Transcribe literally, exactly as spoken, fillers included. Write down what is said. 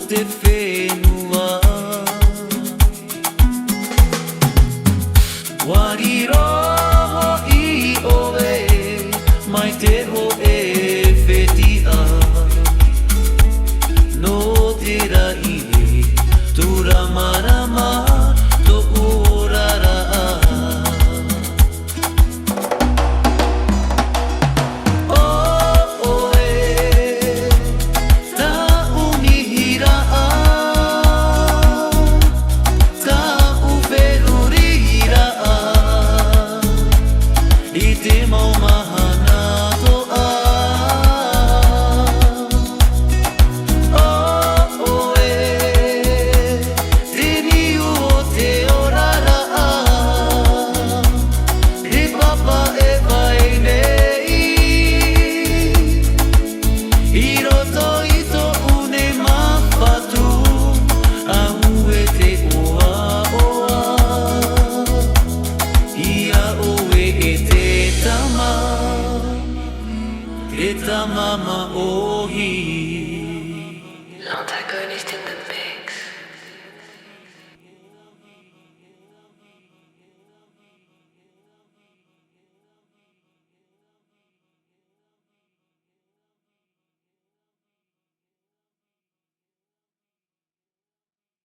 te fenua. Ua riro hoʻi ʻoe mai te hōʻē fetiʻa. Nō te raʻi, tūramarama tōʻu oraraʻa. ʻO ʻoe, tāʻu nihiraʻa, tāʻu feruriraʻa, i te mau mahana toʻa. ʻO ʻoe, te niu o te oraraʻa, te papa e vai nei. I roto i tōʻu nei māfatu, ʻahu e te ʻoaʻoa. Ia ʻoe e te tama, te tama māʻohi.